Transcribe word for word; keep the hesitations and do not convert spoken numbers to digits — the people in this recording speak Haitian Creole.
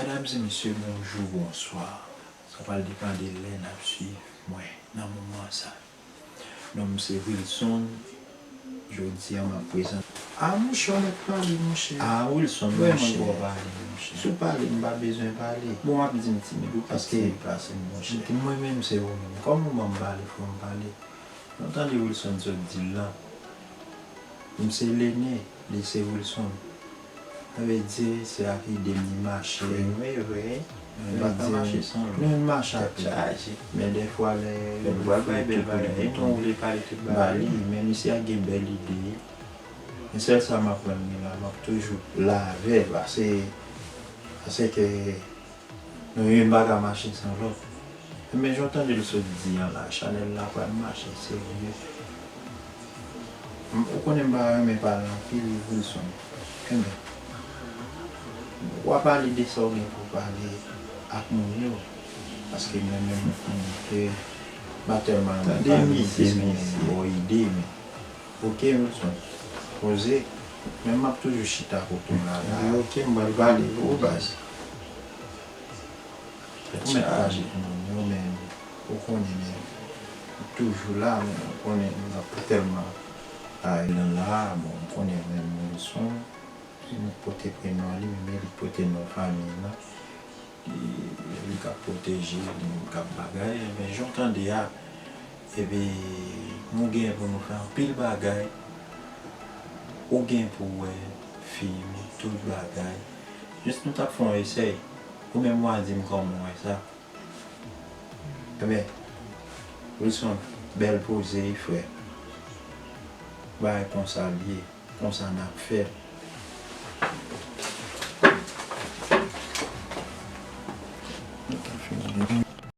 Medam e mesye, bonjou, bonswa. Sa pral depann de lè n ap swiv mwen nan moman sa. Non m se Wilson. Jodi a m ap prezante. A monchè, w mèt pale, monchè. A Wilson, monchè. Mwen, mwen ba w pale, monchè. Si w pale, m pa bezwen pale. Bon, w ap di m timid, ou pi timid pase m, monchè. Paske mwen menm se ou menm. Kòm ou ban m pale, fò m pale. Nou tande Wilson sot di l lan. M se Lene, li se Wilson. Sa vle di, se ak ide m li mache. Vre, vre. Nou pa ka mache san lòt. Nou mache ak li. Men dèfwa lè nou pral bay bèl bagay, e nou vle pale tout bagay. Ba li, men misye a gen bèl ide. Men sèl sa m aprann li la, m ap toujou la avè l, pase, pase ke nou youn pa ka mache san lòt. Men jan w tande l sot di an la, chanèl la pral mache serye. M, ou konnen m pa renmen pale anpil, Wilson. Enben, w a pale de sa w gen pou w pale ak moun yo. Paske mwen menm, m konnen ke m pa tèlman renmen pale, m jis renmen ba w ide, men. Oke, Wilson. Poze. Men m ap toujou chita kote w la, la. Oke, m pral pale pou ou, baz. Ou mèt pale pou moun yo, men ou konnen, men m toujou la, men ou konnen m pa tèlman ay lan la, bon, ou konnen, men Wilson, li pote prenon li, men li pote non fanmi lan. Li, li k ap pwoteje, li menm k ap bagay, men jan w tande a, epi nou gen pou nou fè anpil bagay, ou gen pou w wè fi m, tout bagay. Jis nou t ap fè yon esèy, ou menm w a di m kòman w wè sa. Enben, Wilson, bèl poze wi, frè. Bagay konsa l ye, konsa n ap fè.